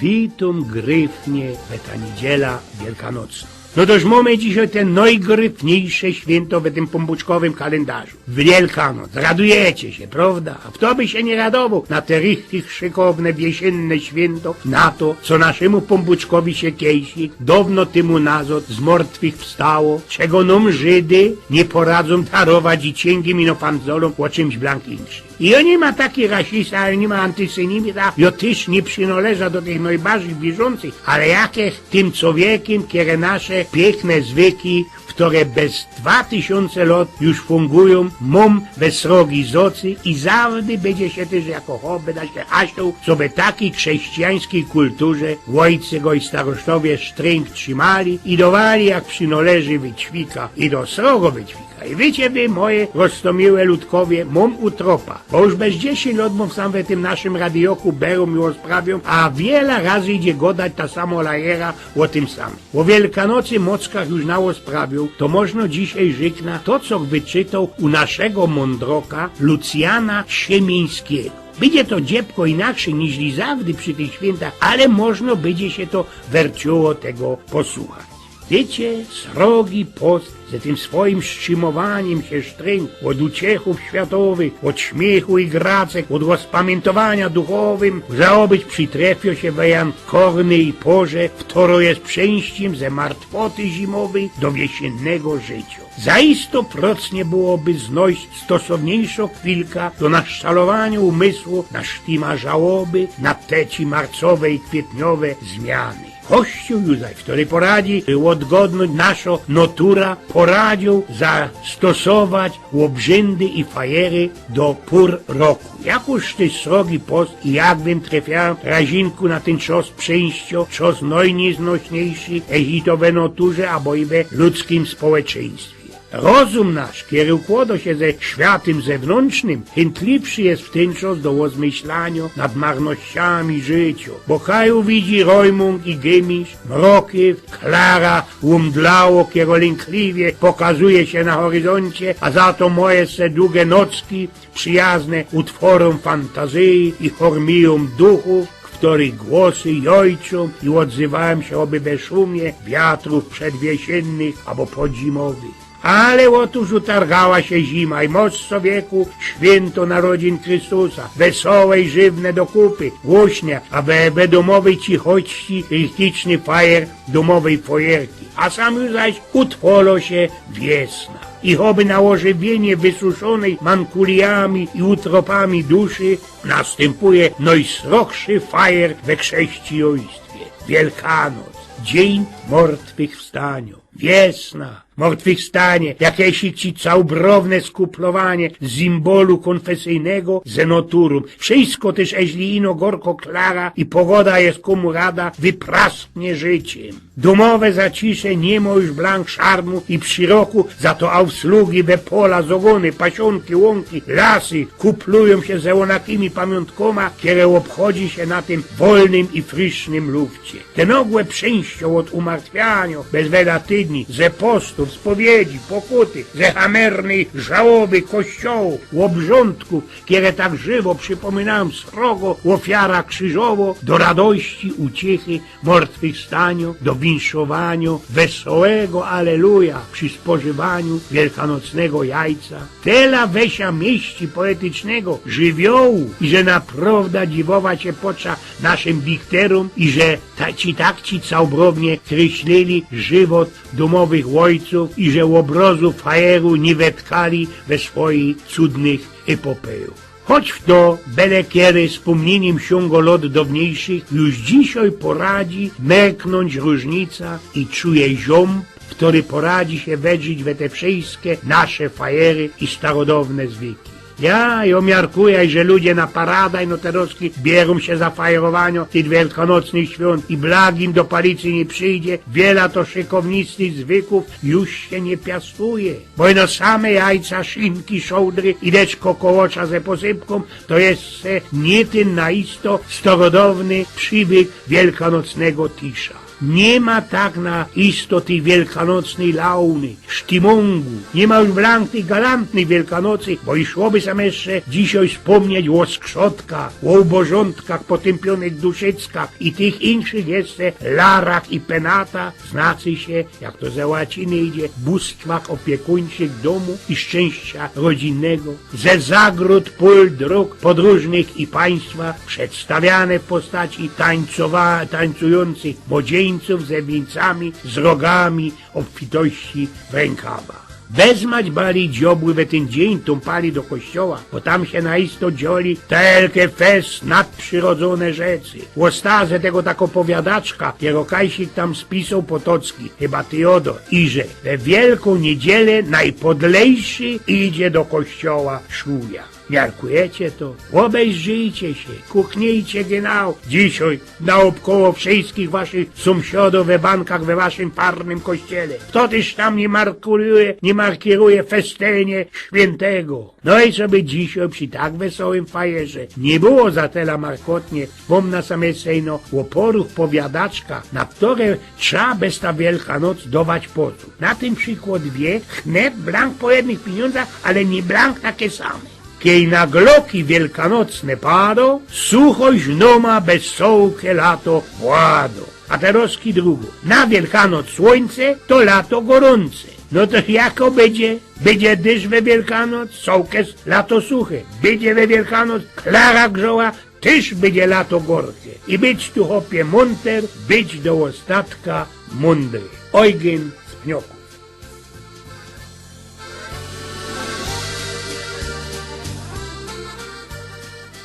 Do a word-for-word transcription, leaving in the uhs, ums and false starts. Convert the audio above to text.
Witōm gryfnie we ta niydziela wielkanocnŏ. No toż mōmy dzisiej te nojgryfniejsze świynto we tym pōnbōczkowym kalyndarzu. Wielkanoc. Radujecie sie, prŏwda? A fto by sie niy radowoł na te richtig szykowne, wiesiynne świynto, na to, co naszymu pōnbōczkowi sie kejsik downo tymu nazŏd z mortwych wstało, czego nōm Żydy niy poradzōm darować i ciynkim ino fanzolōm ô czymś blank inkszym. I jŏ niy ma taki rasista, jŏ niy ma antysemita, jŏ tyż niy przinŏleżã do tych nojbarzij bieżōncych, ale jak ech tym czowiekym, kere nasze piykne zwyki, ftere bez dwa tysiōnce lŏt już fungujōm, mōm we srogi zŏcy i zawdy bydzie sie tyż jako chop, byda sie hasztōł, coby taki krzyścijańskij kulturze ôjcego i starosztowie sztryng trzimali i dowali jak przinŏleży wyćwika i do srogo wyćwika. I wiycie wy, moje roztōmiłe ludkowie, mōm utropa, bo już bez dziesiyńć lŏt mōm sam we tym naszym radijoku, berōm i ôsprawiōm, a wiela razy idzie godać ta samo lajera ô tym samym. Ô Wielkanocy mockach już naôsprawiōł, to możno dzisiej rzyknã to, co wyczytoł u naszego mōndroka Lucjana Siemińskigo. Bydzie to dziebko inakszyj niźli zawdy przi tych świyntach, ale możno bydzie sie to werciło tego posuchać. Wiycie, srogi post ze tym swojim strzimowaniym sie sztryng ôd uciechōw światowych, ôd śmiychu i gracek, ôd ôspamiyntowaniŏ duchowym, zaŏ być przitrefio sie we jankornyj porze, ftorŏ je przeńściym ze martwoty zimowyj do wiesiynnego życiŏ. Zaisto procnie byłoby znojś stosowniejszõ chwilkã do nasztalowaniŏ umysłu na sztima żałoby na te ci marcowe i kwietniowe zmiany. Kościōł już zaś, ftory poradzi ôdgodnōńć naszõ nŏturã, poradziōł zastosować ôbrzyndy i fajery do pōr roku. Jakōż tyż srogi post i jak wym trefiajōm razinku na tyn czŏs przeńściŏ, czŏs nojniyznośniejszy, ech i to we nŏturze, abo i we ludzkim społeczyństwie. Rozum nasz, kery ukłŏdŏ sie ze światym zewnōntrznym, chyntliwszy je w tyn czŏs do ôzmyślaniŏ nad marnościami życiŏ, bo kaj uwidzi Rojmōnd i Gymisz, mroki, Klara, łōmdlało, kero lynkliywie pokazuje sie na horyzōncie, a za to moje se duge nocki, przijazne utworōm fantazyji i hormijōm duchōw, ftorych głosy jojczōm i ôdzywajōm sie ôby we szumie wiatrōw przedwiesiynnych abo podzimowych. Ale ôtōż utargała sie zima i mosz, czowieku, świynto narodzin Chrystusa, wesołe i żywne do kupy, głośne, a we, we dōmowyj cichości rytmiczny fajer dōmowyj fojerki. A sam już zaś utwolŏ sie wiesna. I choby na ôżywienie wysuszōnyj mankulijami i utropami duszy nastympuje nojsrogszy fajer we krześcijōństwie. Wielkanoc, dziyń mortwych wstaniŏ. Wiesna, mortwych wstanie, jakeś ci całobrowne skuplowanie symbolu kōnfesyjnego ze nŏturōm. Wszysko tyż, eźli ino gorko Klara i pogoda je kōmu rada, wyprasknie życiym. Dōmowe zacisze niy mŏ już blank szarmu i przy roku za to aufsługi we pola, zogōny, pasiōnki, łōnki, lasy kuplujōm sie ze ônakimi pamiōntkōma, kere ôbchodzi sie na tym wolnym i frisznym lufcie. Te nogłe przeńściŏ ôd umartwianiŏ bez wela tydni, ze postōw, spowiedzi, pokuty, ze hamernyj żałoby, kościołu, ôbrządkōw, kere tak żywŏ przipōminajōm srogo ôfiara krzyżowŏ, do radości, uciechy, mortwych wstaniŏ, do winszowaniŏ, wesołego aleluja przi spożywaniu wielkanocnego jajca. Tela we sia mieści poetycznego żywiołu, iże naprŏwda dziwować sie potrza naszym dichterōm, iże ta, ci tak ci całobrownie kreślili żywot dōmowych ôjcōw, iże ôbrŏzu fajeru niy wetkali we swojich cudnych epopejōw. Choć fto bele kere spōmniyniym siōngŏ lŏt downiejszych, już dzisiej poradzi merknōńć rōżnica i czuje ziōmb, ftory poradzi sie wedrzić we te wszyjske nasze fajery i starodowne zwyki. Ja, jŏ miarkujã, iże ludzie na parada ino terŏzki bierōm sie za fajerowaniŏ tych wielkanocnych świōnt i blag im do palicy niy przijdzie, wiela to szykownistych zwykōw już sie niy piastuje. Bo ino same jajca, szynki, szołdry i deczko kołŏcza ze posypkōm, to jeszcze niy tyn naisto starodowny prziwyk wielkanocnego tisza. Niy ma tak na istoty wielkanocnyj launy, sztymōngu. Niy ma już blank tyj galantnyj Wielkanocy, bo i szłoby sam jeszcze dzisiej spōmnieć ô skrzotkach, ô ubożōntkach, potympiōnych duszyckach i tych inkszych jeszcze larach i penatach, znaczy sie, jak to ze łaciny idzie, bóstwach ôpiekōnczych dōmu i szczynścia rodzynnego, ze zagród, pōl, drōg podrōżnych i państwa, przedstawiane w postaci tańcowa-, tańcujōncych młodziyńcōw ze wiyncami, z rogami, ôbfitości w rynkawach. Bez mać bali dziobły we tyn dziyń tōmpali do kościoła, bo tam sie na isto dzioli telke fest nadprzyrodzōne rzeczy. Ô staze tego tak ôpowiadaczka, kero kajsik tam spisoł potocki, chyba Tyodor, iże we Wielkōm Niydzielã nojpodlejszy idzie do kościoła szłuja. Miarkujecie to? Ôbejrzyjcie sie, kuknijcie genau dzisiej naôbkoło wszyjskich waszych sōmsiadōw we bankach we waszym parnym kościele. Fto tyż tam niy markuje, niy markieruje festelnie świyntego? No i sobie dzisiej przi tak wesołym fajerze niy było za tela markotnie. Spōmna sam jeszcze ino ô poruch powiadaczka, na ftore trza bez ta Wielkanoc dować pozōr. Na tyn przikłod wiy, chnet blank po jednych piniōndzach, ale niy blank take same. Kej na gloki wielkanocne pado, suchość nama bez cołke lato włado. A terozki drugo. Na Wielkanoc słōńce, to lato gorōnce. No to jako bydzie? Bydzie dysz we Wielkanoc, cołke lato suche. Bydzie we Wielkanoc klara grzoła, tyż bydzie lato gorke. I być tu, chopie, mōnter, być do ôstatka mōndry. Ojgyn z Pnioku.